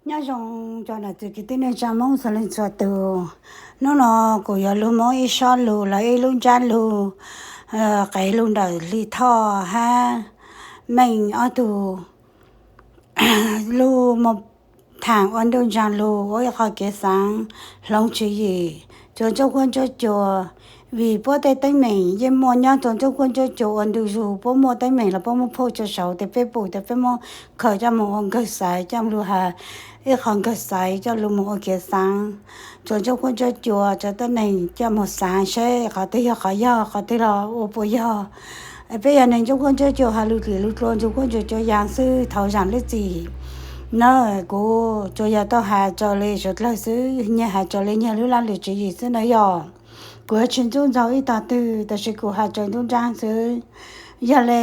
Nyob zoo cov nam txiv kwv tij neej tsa Hmoob txhua leej txhua tus. Hnub no kuv yuav lug muab ib sob lug los ib lub ntsab lug, qev lug ntawm Hli Thoj hab Meej ob tug lub moog thaam ua ntuj ntsaag lug ua ib qho kev xaav hloov tswv yim rua ntsuab kuab ntsuab cua. Vim puab tej teeb meem yeej muaj nyob rua ntsuab kuab ntsuab cua ua ntu zug, puab muaj teeb meem los puab muab phauj rua saud tes peb pum tes peb muab khaws coj moog ua nkawg xaiv coj lug has ib qho nkawg xaiv coj lug moog ua kev xaav rua ntsuab kuab ntsuab cua, rua tuab neeg coj moog xaav seb qhov twg yog qhov yog, qhov twg los ua puas yog. Peb yog neeg ntsuab kuab ntsuab cua has lug dlim lug dlua ntsuab kuab ntsuab cua yaam xwb thaum zaam lub txim na. Kuv tsuas yog tau has raws le suav dlawg xwb, nyag has raws le nyag lub laj lwm tswv yim xwb na yog. Kuv yuav tsis ntxub ntxaug ib tog twg tab sis kuv has raws nruab nraab xwb. Yog le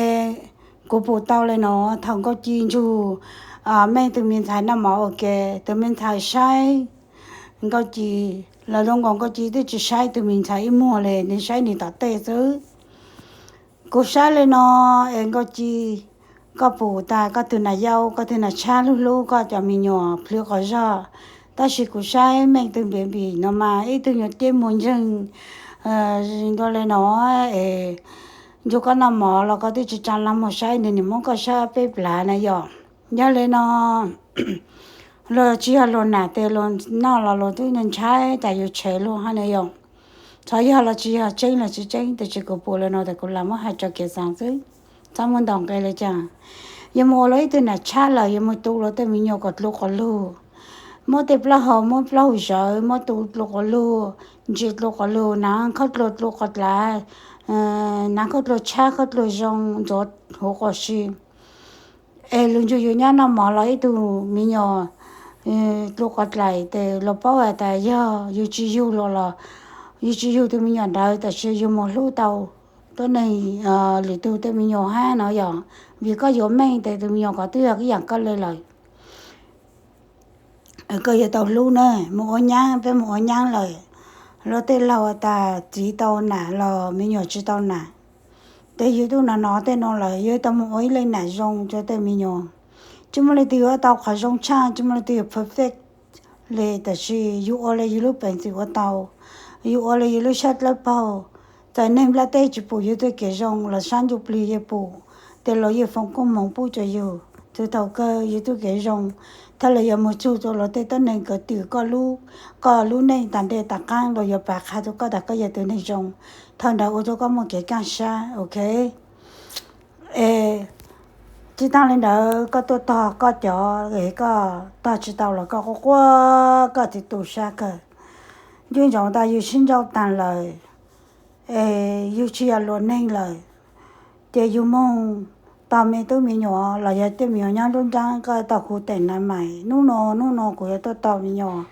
kuv pum tau le nuav thaum Nkauj Ci nrug Meej tug me ntxhais noj mov ua ke, tug me ntxhais saib Nkauj Ci, los zoo nkaus Nkauj Ci twb tsis saib tug me ntxhais ib muag le, nwg saib nwg tom tej xwb. Kuv saib le no es Nkauj Ci, koj pum tas koj tug nam yau, koj tug nam tshab hlub hlub koj cov me nyuam plhws quas zog, tab sis kuv saib Meej tug baby no mas ib tug nyuag ceb muag ntseeg dua le no es nrug koj noj mov los koj twb tsis tsaa laj muag saib nwg, nwg muab koj saib peb plav na yom. Yog le no luag tsis yog luag nam tes luag noj los luag twb ntshai tas yus tshev luag hab na yom. Txhov yog los tsis yog, tseeb los tsis tseeb, tab sis kuv pum le no tas kuv lam muab has rua kev xaav xwb, txhob muab ntaus nqe le caag. Yuav moog ua luag ib tug nam tshab lawm yuav moog tu luag tej me nyuam kom dlua quas lug, muab tej plaub hau muab plaub hau zawv, muab tu dlua quas lug, ntsia dlua quas lug, naav khaub dlua dlua quas dlav, naav khaub dlua tshab khaub dlua zoo ntxuav huv quas si. Es lug nrug yus nyob noj mov los ib tug me nyuam dlua quas dlaim tes luag paub has tas yog yus tsis yug luag los yus tsis yug tug me nyuam ntawd, tab sis yus moog hlub tau tuab neeg lwm tug tej me nyuam hab no yom. Vim koj yuav Meej tes tug me nyuam ko twb yog ib yaam koj le lawm. Koj yuav tau hlub na, moog ua nyaab, peb moog ua nyaab lawm, luag tej laug tas txiv tau nam los me nyuam tsis tau nam. Tes yus tub no no tej no lawm yuav tau moog ua ib leej nam zoo rua tej me nyuam. Tsis muaj leej twg yuav tau qhov zoo tshaj, tsis muaj leej twg yuav perfect le, tab sis yus ua le yus lub peev xwm ua tau, yus ua le yus lub sab dlawb paug. Txawm neeg nplaj teb tsis pum yus tug kev zoo los sab ntsuj plig yeej pum, tes luag yeej foom koob moov pub rua yus. Txug thaum kawg yus tug kev zoo, thaum luag yuav moog txug rua luag tej tuab neeg kawm twm koj lub, koj lub neej tas dlej tas qaab, luag yuav pav qha rua koj tas koj yog tug neeg zoo. Thaum ntawd ua rua koj muaj kev kaaj sab, ok. Es tsis taag le ntawd koj tuaj tog koj cov, koj tog tsis tau los koj quaj quaj koj txiv tu sab kawg. Nco ntsoov tas yus sib nrauj taag lawm, es yus tsis yog luag neeg lawm, ces yus moog tog me tub me nyuam los yog tej me nyuam nyob nruab nraab, koj tau khu teem na mais. Nub no, nub no kuv yuav tuaj tog me nyuam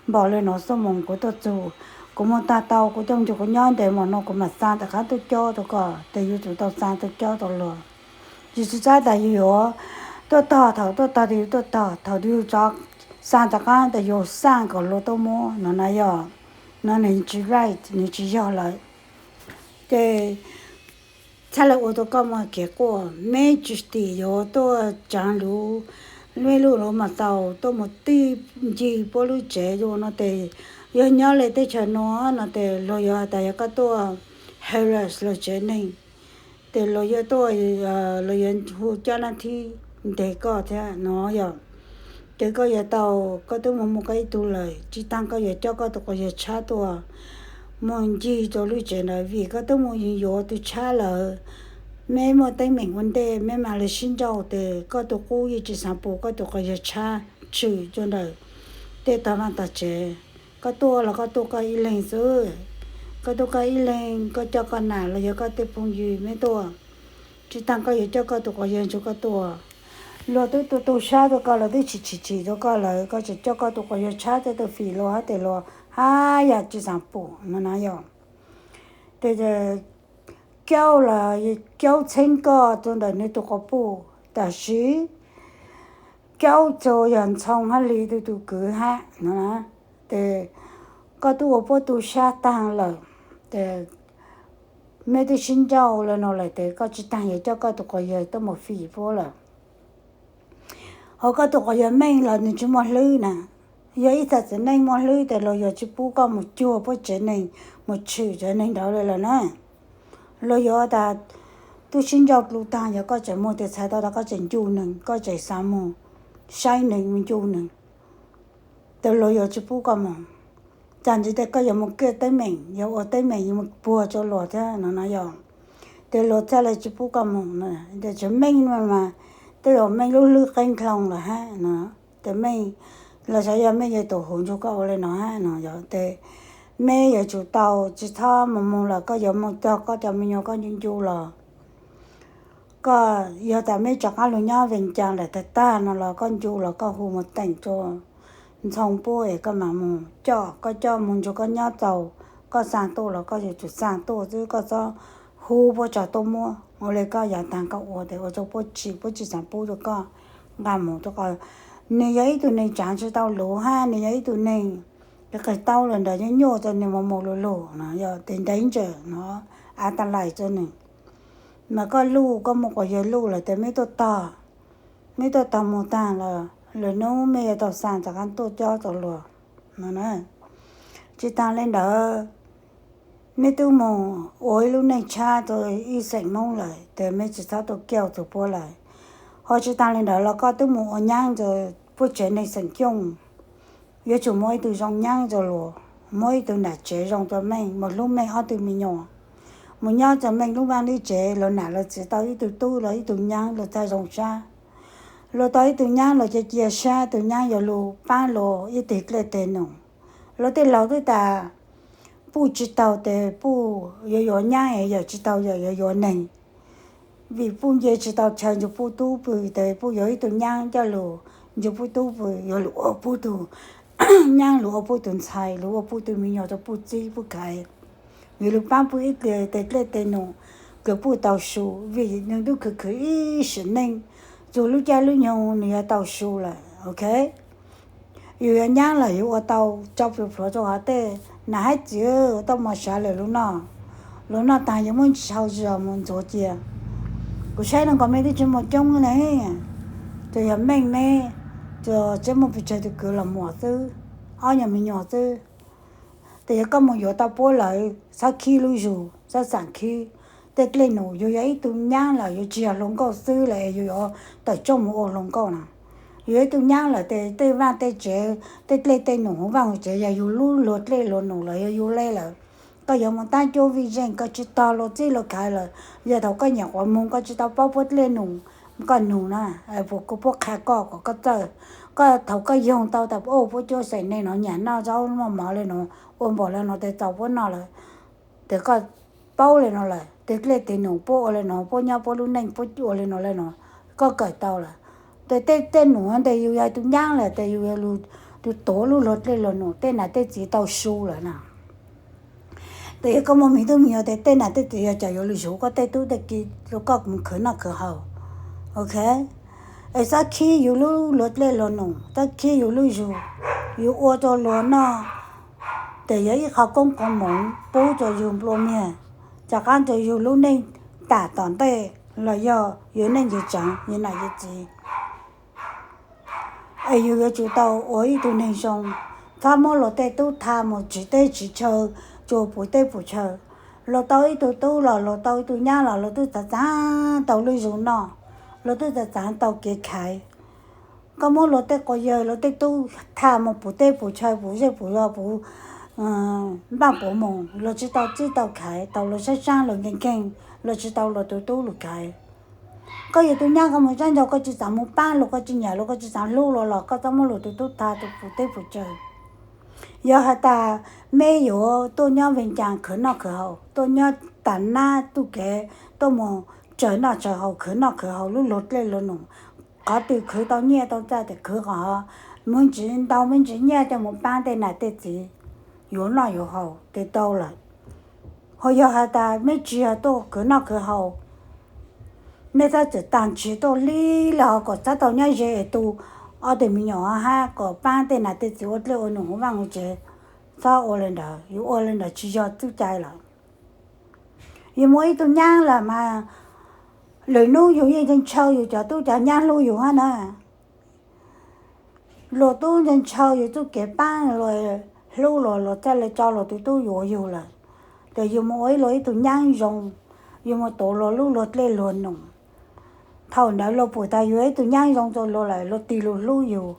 npaum le nuav xuab moos kuv tuaj txug. Kuv moog tog tau kuv coj mus nrug kuv nyob ntev mum no kuv mam xaa tom qaab tuaj cob rua koj, tes yus tsum tau xaa tuaj cob rua luag. Yus tsis xaav tas yus yuav tuaj tog, thaum tuaj tog tes yus tuaj tog, thaum yus rov xaa tom qaab tas yus xaa kom luag tuaj muab no na yog, no nws tsis right, nws tsis yog lawm. Ces txhaj le ua rua koj muaj kev quaj, meb tsis tim yuav tuaj tsaav luv, meb lub luv mas tau tuaj mus tij ncig puab lub tsev ua no tes, yog nyob le teb chaws nuav no tes luag yuav has tas yog koj tuaj harass luag tsev neeg, tes luag yuav tuaj, luag yuav hu cab nab thib nteg koj thiab no yog. Ces koj yuav tau, koj twb mus muaj koj ib tug lawm, tsis taag koj yuav coj koj tus quas yawg tshab tuaj mus ncig rua lub tsev ntawd vim koj twb mus yuav tus tshab lawm. Meb muaj teeb meem ua ntej meb mam le sib nrauj tes koj tus qub yeej tsis xaav pum koj tus quas yawg tshab tshwm rua ntawm tej tog vaj tog tsev. Koj tuaj los koj tuaj koj ib leeg xwb, koj tuaj koj ib leeg, koj coj koj nam los yog koj tej phooj ywg meb tuaj. Tsis taag koj yuav coj koj tus quas yawg nrug koj tuaj. Luag twb tu tu sab rua koj, luag twb tshim tshim tshim rua koj lawm, koj tseem coj koj tus quas yawg tshab tej tug fim luag hab tes luag hab yam tsis xaav pum no na yog. Tes caub los caub txheeb koj rua ntawm nws tus quas puj, tab sis caub txug yog ntxhoo hab li tug tus kwv hab no. Tes koj twb ua puab tu sab taag lawm, tes meb twb sib nrauj le no lawm tes koj tsis taag yuav coj koj tus quas yawg tuaj mus fim puab lawm. Ho koj tus quas yawg Meej los nws tsis muaj hlwb na. Yog ib txhia txiv neej muaj hlwb ces luag yuav tsis pub koj mus cuag puab tsev neeg, mus tshwm tsev neeg nraud li lawm na. Luag yuav tas tub sib ntsauj dlua taag, yog koj tseem muaj tus ntxhais tau tas koj tseem ncu nws, koj tseem xav mus saib nws, mus ncu nws, tes luag yuav tsis pub koj mus. Txawm ntsis tes koj yuav mus kiag teeb meem, yuav ua teeb meem yuav mus puag rua luag thiab no no yog, tes luag thiaj li tsis pub koj mus. Tes tsev Meej mas tej zaum Meej lub hlwb qeeb nkloog lawm hab no. Tes Meej, los xyov yog Meej yuav tus hu nrug koj ua li no hab no yog, tes Meej yuav tsum tau tsis txhob mus mus lawm, koj yuav mus txog koj cov me nyuam koj ncu ncu los, koj yog tas Meej rov qaab lug nyob Vees Cas lawm tag tag no los koj ncu los koj hu mus teem rua Ntxhoo puab es koj mam mus coj, koj coj mus nrug koj nyob txaus, koj xaa tuaj los koj yuav tsum xaa tuaj xwb, koj txhob hu puab tsaug tuaj muab. Ua li koj yav taag koj ua tes ua rua puab tsis, puab tsis xaav pub rua koj nqa mus rua koj. Nws yog ib tug neeg tsaav tsis tau lug hab nws yog ib tug neeg qig taub lawm nrug nyuaj nyuaj rua nws mus mus lug lug no yog tes ntev ntsaws no, av tas lais rua nws. Mas koj luj, koj muaj quas yawg luj lawm tes Meej tuaj tog, Meej tuaj tog mus taag los lwm nub Meej yuav tau xaa rov qaab tuaj cob rua luag no. Tsis taag li ntawd, Meej twb mus ua ib lub neej tshab rua ib xeem Moob lawm tes Meej tsis txhob tuaj kiag txug puab lawm. Ho tsis taag li ntawd los koj twb mus ua nyaab rua puab tsev neeg xeem Xyooj, yuav tsum muaj ib tug zoo nyaab rua luag, muaj ib tug nam tsev zoo rua Meej, mus hlub Meej ob tug me nyuam, mus nyob rua Meej lub vaaj lub tsev, luag nam luag txiv tau ib tug tub los ib tug nyaab luag txhaj zoo sab. Luag tau ib tug nyaab luag cia cia sab, tug nyaab yuav lug paab luag ib teg dlej teg num. Luag tej laug twb tas puj tsis taug tes puj yuav yuav nyaab es yawm tsis taug yawm yuav yuav neeg. Vim puj nce tsis tau chaw nrug puj tub pw tes puj yuav ib tug nyaab coj lug nrug puj tub pw, yuav lug ua puj tug nyaab, lug ua puj tug ntxhais, lug ua puj tug me nyuam rua puj txib puj khaiv, yuav lug paab puj ib teg dlej teg num, kws puj tau su, vim nws tub khwv khwv ib sim neej, txug lub caij lub nyoog nws yuav tau su lawm, ok. Yus yuav nyaab lawm yus ua tau rau plhuav plhuav rua hov tej nam hab txiv, tau mos sav lawm lub noj. Lub noj taag yuav muab ntsis hau zog mus ntxuav cia. Kuv saib nuav kom mej twb tsis muaj coob ne, tsuas yog Meej meb, tsuas tsis muaj pes tsawg tug kwv los muam xwb, ob nyuag me nyuam xwb. Tes yog koj mus yuav tau puab lawm, txhob khib lub zug, txhob xaam khib. Tej dlej num yug yog ib tug nyaab lawm, yug tsis yog hluas nkauj xwb lawm es yug yuav tawm tsooj mus ua hluas nkauj na. Yug ib tug nyaab lawm tes tej vaaj tej tsev, tej dlej tej num huv vaaj huv tsev yog yug lub luag dlej luag num lawm, yog yug le lawm. Koj yuav mus taab cuab vij zeej, koj tsis tog luag txib luag khaiv lawm, yog thaum koj nyam quav moog koj tsis tau paub puab dlej num, koj nug na, puab qha koj kom koj txawj. Koj thaum koj yoog tau tas puab cuab xeem neeg nuav nyam noj zaub muaj mov le nuav, ua npaum le nuav tes txaus puab noj lawm. Tes koj paub le nuav lawm, tej dlej tej num puab ua le nuav, puab nyob puab lub neej puab ua le nuav le nuav, koj kawm tau lawm. Tes tej dlej num tes yug yog tug nyaab lawm tes yug yog lug, tug tuav lub luag dlej luag num, tej nam tej txiv tau su lawm na. Tes yog koj muaj me tub me nyuam tes tej nam tej txiv yog cov yuav lug zuv koj tej tub tej ki rua koj mus khwv noj khwv haus, ok. Es txhob khib yug lub luag dlej luag num, txhob khib yug lub zug, yug ua rua luag noj, tes yog ib qho koob qhov moov pub rua yug nplua miag, rov qaab rua yug lub neej tam tom ntej los yog yug neej yug tsaav yug nam yug txiv. Es yug yuav tsum tau ua ib tug neeg zoo, txhob muab luag tej tub tha mus tsiv teb tsiv chaw, tsuas puv teb puv chaw. Luag tau ib tug tub los luag tau ib tug nyaab los luag twb txaav txaav tau lub zug noj, luag twb txaav txaav tau kev khaiv. Koj muab luag tej quas yawg luag tej tub tha mus puv teb puv chaw puv zej puv zog puv npaaj puv moos, luag tsis tau txib tau khaiv, tau luag saab saab luag nkeeg nkeeg, luag tsis tau luag tug tub lug khaiv. Koj yog tug nyaab koj mus saab nraug koj tsis xaav mus paab luag, koj tsis nyam luag, koj tsis xaav hlub luag los koj txhob muab luag tug tub tha puv teb puv chaw. Yog has tas meb yuav tuaj nyob Vees Cas khwv noj khwv haus, tuaj nyob tas nab tuj kev, tuaj mus tsawg noj tsawg haus khwv noj khwv haus lub luag dlej luag num, qhov twg khwv tau nyiaj tau txaj tes khwv qhov, muaj ntsis ntau muaj ntsis nyiaj coj mus paab tej nam tej txiv yuav noj yuav haus tes tau lawm. Ho yog has tas meb tsis yog tuaj khwv noj khwv haus, meb txhob txwm taag nrho tuaj hlib le hov kom txhob tau nyob ze es tu ob tug me nyuam hab kom paab tej nam tej txiv ua dlej ua num ua vaaj ua tsev. Txhob ua le ntawd, yus ua le ntawd tsis yog txuj cai lawm. Yus muaj ib tug nyaab lawm mas lwm nub yus yeej ntshaw yus cov tub cov nyaab hlub yus hab na. Luag tub ntshaw ntshaw yus txuj kev paab, luag hlub luag, luag txhaj le tso luag tus tub yuav yug lawm. Ces yus mus ua ib luag ib tug nyaab zoo, yus mus tuav luag lub luag dlej luag noog. Thaum ntawd luag pum tas yus ib tug nyaab zoo rua luag lawm, luag tig lug hlub yus,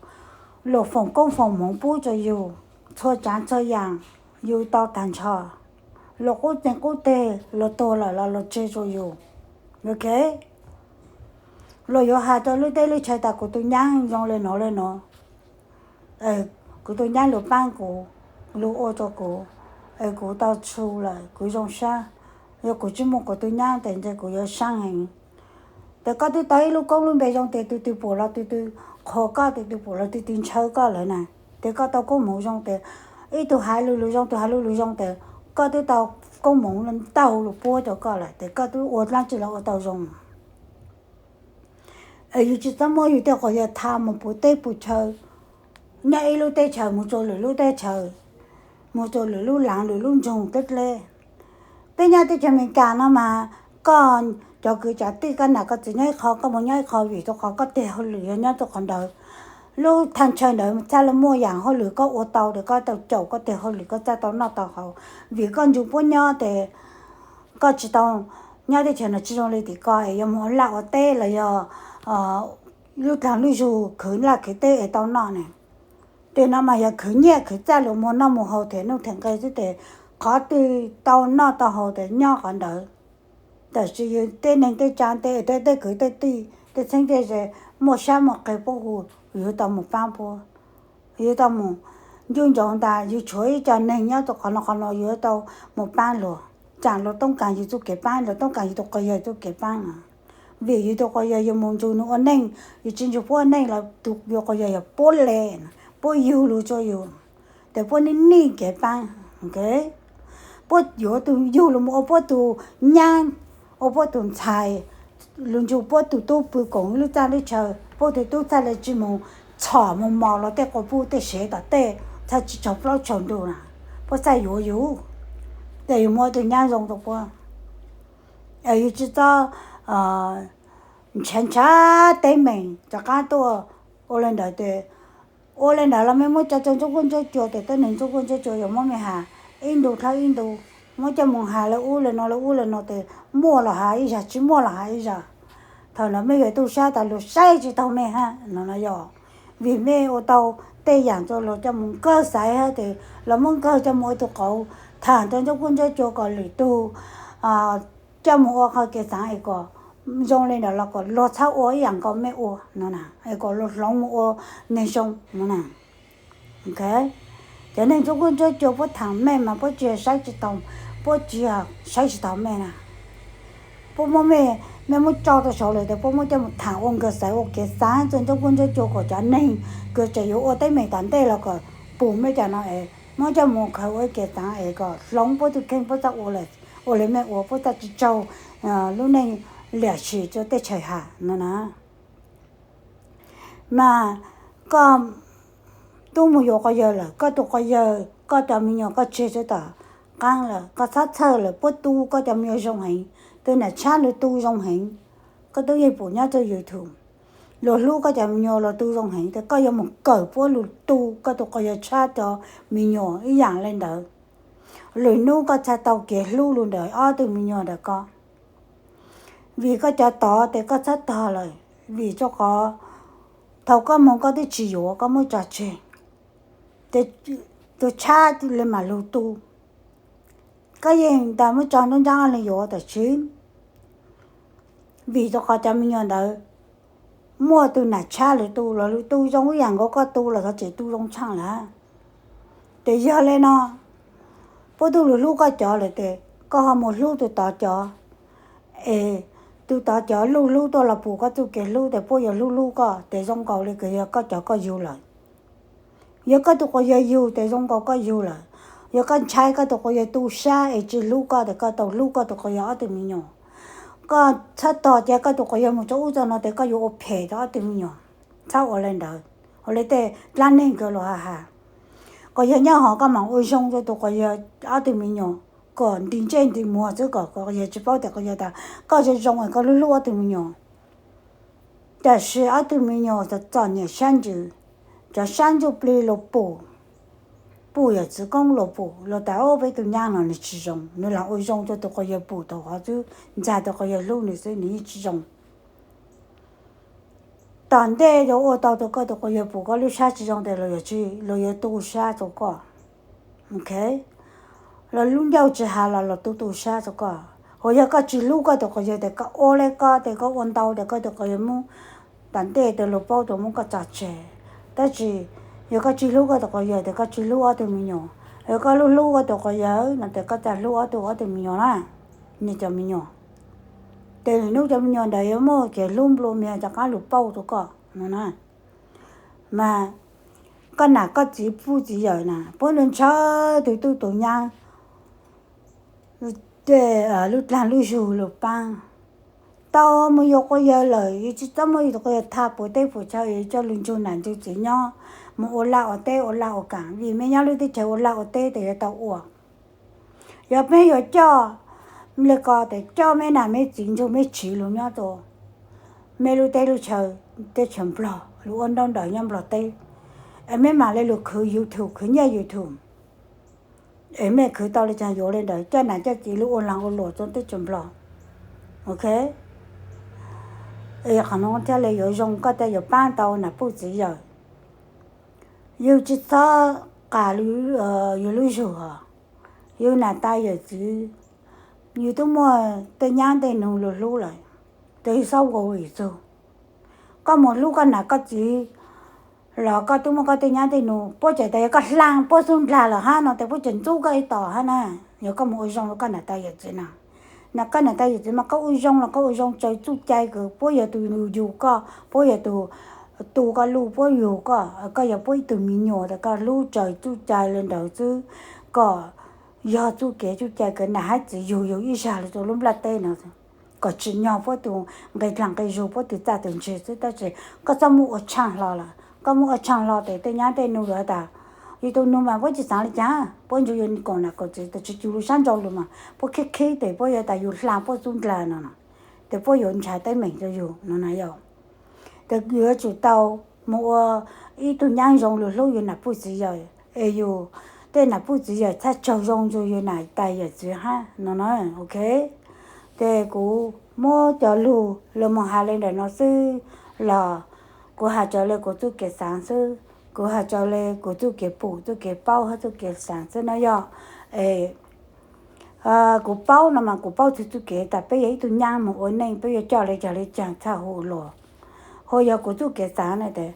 luag foom koob foom hmoov pub rua yus, txhua tsaav txhua yaam yus tau taag nrho. Luag qub teg qub teg, luag tuag lawm los luag tseg rua yus. Ok, luag yuav has rua lub teb lub chaw tas kuv tug nyaab zoo le nuav le nuav, kuv tug nyaab lug paab kuv, lug ua rua kuv, es kuv tau txhua lawm kuv zoo sab. Yog kuv tsi muaj kuv tug nyaab tes ntshe kuv yuav sab heev. Tes koj twb tau ib lub koob lub npe zoo tes tug twg pum los tug twg qhuas koj, tug twg pum los tug twg ntshaw koj lawm na. Tes koj tau koob hmoov zoo tes ib tug has lug lug zoo, tug has lug lug zoo tes koj twb tau koob hmoov ntau lug puab rua koj lawm tes koj twb ua dlaab tsi los ua tau zoo. Es yus tsi txhob muab yus tej quas yawg tha mus puv teb puv chaw, nyob ib lub teb chaws mus rua lwm lub teb chaws, mus rua lwm lub laav lwm lub nroog dleb dleb. Peb nyob teb chaws Amelikas no mas koj cov kwv cov tij koj nam koj txiv nyob ib qho, koj mus nyob ib qho vim rua qhov koj teg hauj lwm yog nyob rua qhov ntawd. Lub thaj chaw ntawd txhaj le muaj yaam hauj lwm koj ua tau tes koj tau caum koj teg hauj lwm koj txhaj tau noj tau haus. Vim koj nrug puab nyob tes koj tsi tau, nyob teb chaws no tsi zoo le tim koj es yuav mus ua laj ua teb los yog lub dlaag lub zug khwv laj khwv teb es tau noj ne. Tes no mas yog khwv nyiaj khwv txaj lug muag noj muag haus them nuj them nqe xwb tes qhov twg tau noj tau haus tes nyob qhov ntawd. Tab sis yus tej neeg tej tsav tej tej kwv tej tij tej txheeb tej ze muaj sab muaj qe puab hu, yuav tau mus paab puab. Yuav tau mus ncu ntsoov tas yus tshuav ib co neeg nyob rua qhov no qhov no yuav tau mus paab luag, tsaam luag toob kaas yus txuj kev paab, luag toob kaas yus tug quas yawg txuj kev paab. Vim yus tug quas yawg yus mus nrug nwg ua neej, yus tsi nrug puab ua neej los tug yus quas yawg yog puab le, puab yug lug rua yus, tes puab nij nij kev paab. Puab yuav tug yug lug mus ua puab tug nyaab, ua puab tug ntxhais, lug nrug puab tug tub pw koom lub txaj lub chaw, puab tug tub txhaj le tsi mus txhom mus mos luag tej quas puj tej sev tom tej, txhaj tsi tsaug plaub tsaug ntug na, puab txhaj yuav yus, tes yus muaj tug nyaab zoo rua puab. Yus tsi txhob ntshaw ntshaw teeb meem rov qaab tuaj ua le ntawd tes, ua le ntawd los mej muab tso rua ntsuab kuab ntsuab cua tes tuab neeg ntsuab kuab ntsuab cua yuav muab mej has ib ntu dlhau ib ntu, muab coj mus has le ub le no le ub le no tes muaj los has ib zag, tsi muaj los has ib zag. Thaum no mej yuav tu sab tas luag saib tsi taug mej hab no no yog vim mej ua tau tej yaam rua luag coj mus nkawg xaiv hab tes luag muab nkawg coj mus ua tug qauv tham rua ntsuab kuab ntsuab cua kom lwm tug coj mus ua qhov kev xaav es kom zoo le ntawd los kom luag txhab ua ib yaam nkaus mej ua no na, es kom luag hloov mus ua neeg zoo no na. Cov neeg ntsuab kuab ntsuab cua puab tham mej mas puab tsi yog saib tsi taug, puab tsi yog saib tsi taug mej na. Puab muab mej, mej muab tso rau saud lawm tes puab muab coj mus tham ua nkawg xaiv ua kev xaav rua ntsuab kuab ntsuab cua kom cov neeg kws tseem yuav ua teeb meem tom ntej los kom pum mej cov no es muab coj mus khaws ua ib kev xaav es kom hloov puab tug kheej, puab txhaj ua le mej ua, puab txhaj tsi tsaug lub neej liam sim rua teb chaws has no na. Mas koj tub mus yuav quas yawg lawm, koj tug quas yawg, koj cov me nyuam koj tseg rua tom qaab lawm, koj txhob txhawj lawm, puab tu koj cov me nyuam zoo heev, tug nam tshab lug tu zoo heev. Koj tub yeej pum nyob rua YouTube, luag hlub koj cov me nyuam luag tu zoo heev tes koj yuav mus kawm puab lug tu koj tug quas yawg tshab cov me nyuam ib yaam le ntawd. Lwm nub koj txhaj tau kev hlub lug ntawm ob tug me nyuam ntawm koj. Vim koj cov tod tes koj txhob tog lawm, vim rua qhov thaum koj moog koj twb tsi yuav, koj muab tso tseg, tes tug tshab le maam lug tu. Koj yeej tas muab tso nruab nrab le yuav tam sim, vim rua qhov cov me nyuam ntawd muaj tug nam tshab lug tu los lug tu zoo ib yaam nkaus koj tu los thov tseem tu zoo tshaaj lawm. Tes yog le no, puab tub lug hlub koj cov lawm tes koj ho mus hlub tug tod cov, es tug tod cov luj hlub tuaj los pum koj txuj kev hlub tes puab yuav hlub hlub koj tes zoo nkaus le kws yog koj cov koj yug lawm. Yog koj tug quas yawg yug tes zoo nkaus koj yug lawm. Yog koj ntshai koj tug quas yawg tu sab es tsi hlub koj tes koj tau hlub koj tug quas yawg ob tug me nyuam. Koj txhob tog cia koj tug quas yawg mus rua ub rua no tes koj yuav ua phem rua ob tug me nyuam. Txhob ua le ntawd. Ua le tej dlaab neeg kws luag has has, quas yawg nyob hov koj maam ua zoo rua tug quas yawg ob tug me nyuam kom nti ntsej nti muag xwb kom quas yawg tsi paub tias quas yawg tas koj zoo zoo es koj hlub hlub ob tug me nyuam. Tam sim ob tug me nyuam txom nyem sab ntsws, cov sab ntsuj plig los pum, pum yawm txiv koob los pum los tas, o, peb tus nyab no nws tsis zoo, nws lam ua zoo rau tus quas yawg pum tau qhov xwb, ntxag tus quas yawg hlub nws xwb, nws yeej tsis zoo. Tom ntej yuav ua tau rau koj tus quas yawg pum koj lub sab tsis zoo tes los yuav tu sab rau koj, ok, los lub ncauj tsis has los los tu tu sab rau koj. Hos yog koj tsis hlub koj tus quas yawg tes koj ua li koj tes koj ua ntau tes koj tus quas yawg muab, tom ntej tes luag paub tus muab koj tso tseg. Tab sis yog koj tsis hlub koj tus quas yawg tes koj tsis hlub ob tug me nyuam. Yog koj hlub hlub koj tus quas yawg no tes koj txawm hlub ob tug, ob tug me nyuam na, nws cov me nyuam. Tes hnub cov me nyuam ntawd yuav muaj kev hlub nplua mias rov qab lug pauj rau koj no na. Mas koj nam koj txiv pub txiv yawm na puab ntshaw tug tub tug nyab, tej lub dlaag lub zug lug paab, tau mus yuav quas yawg lawm, yuav tsis txhob muab yus tus quas yawg tha puas teb puas chaw, yuav coj lug ntsug nam ntsug txiv nyob, mus ua laj ua teb ua laj ua kaam, vim mej nyob lub teb chaws ua laj ua teb tes yuav tau ua. Yog mej yuav coj li ko tes coj mej nam mej txiv ntsug mej tswv lug nyob rua mej lub teb lub chaw, teb chaws Nplog lug ua nrauj nraim nyob Nplog teb, es mej mam le lug khwv YouTube, khwv nyiaj YouTube, es mej khwv tau le caag yuav le ntawd, coj nam coj txiv lug ua laag ua luam rua teb chaws Nplog, ok. Qhov no thiaj le yuav zoo, koj thiaj yuav paab tau nam puj txiv yawm. Yug tsis txhob qas yug lub zug os. Yug nam tais yawm txiv, yug tub muaj tej nyab tej nug lug hlub lawm, tes yug xob ua ib txug. Koj mus hlub koj nam koj txiv los koj tub muaj koj tej nyab tej nug, puab tseem tas yog koj hlaa puab xub ndlag lawm hab no tes puab tseem ntxub koj ib tos hab na. Yog koj mus ua zoo rua koj nam tais yawm txiv na, nam koj nam tais yawm txiv mas koj ua zoo los koj ua zoo tsaws txuj cai kws puab yog tus yug koj, puab yog tus tu koj lug, puab yug koj, koj yog puab ib tug me nyuam tes koj hlub tsaws txuj cai le ntawd xwb, kom yog txuj kev txuj cai kws nam hab txiv yug yug ib zag lug rua lub nplaj teb no, kom tsim nyog puab tus nqe dlaag nqe zug, puab tus txaj tus ntse xwb, tab sis koj txhob muab ua tshaaj hlo lawm. Koj muab ua tshaaj hlo tes tej nyab tej nug lawm tas, yug tus nug mas puab tsis xaav le caag, puab ntsug yug koom nam koom txiv tes tsis cuag lug sab nrau lug mas puab khib khib tes puab yuav tas yug hlaa puab xub ndlag no, tes puab yuav ntshaw teeb meem rua yug no na yog. Tes yug yuav tsum tau mus ua ib tug nyab zoo lug hlub yug nam puj txiv yawm, es yug tej nam puj txiv yawm txhaj tsaug zoo rua yug nam tais yawm txiv hab no na, ok. Tes kuv muab cov lug lug moog has le ntawm no xwb los kuv has raws le kuv txuj kev xaav xwb, kuv has raws le kuv txuj kev pum txuj kev paub hab txuj kev xaav xwb no yog. Es kuv paub no mas kuv paub txug txuj kev tas peb yog ib tug nyab moog ua neej peb yuav coj le caag le caag txhaj hu luas. Hos yog kuv txuj kev xaav na tes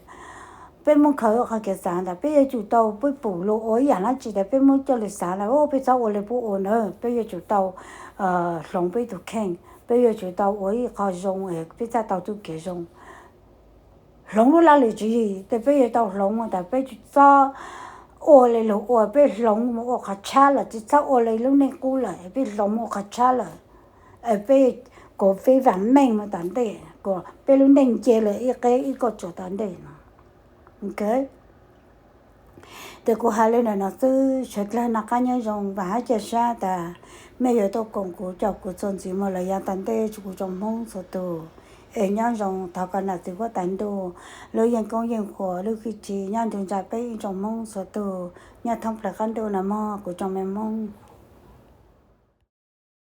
peb muab khaws qhov kev xaav tas peb yuav tsum tau peb pum lug ua ib yaam dlaab tsi tas peb muab coj lug xaav tas peb txhob ua le puab ua na, peb yuav tsum tau hloov peb tug kheej, peb yuav tsum tau ua ib qho zoo es peb txhaj tau txuj kev zoo. Hloov lub laj lwm tswv yim tes peb yuav tau hloov tas peb tsis txhob ua le luag ua, peb hloov mus ua qhov tshab lawm, tsis txhob ua le lub neej qub lawm, peb hloov mus ua qhov tshab lawm, peb kuas peb vaam meej mus tom ntej, kuas peb lub neej nce le ib qeb ib kauj tsuas tom ntej no. Tes kuv has le ntawm no xwb, sawv dlawg noj qaab nyob zoo, vaam hab ca sab tas mej yuav tuaj koom kuv caum kuv txuas ntxiv moog lawm yav tom ntej rua kuv tsoom Hmoob txhua tug. Es nyob zoo, thov kom nam txiv huab tais ntuj lub yeej koob yeej huam lub hwj chim nyob nrug ntsa peb ib tsoom Hmoob txhua tug nyob thoob plawg qaab ntuj no mog kuv tsoom me Hmoob.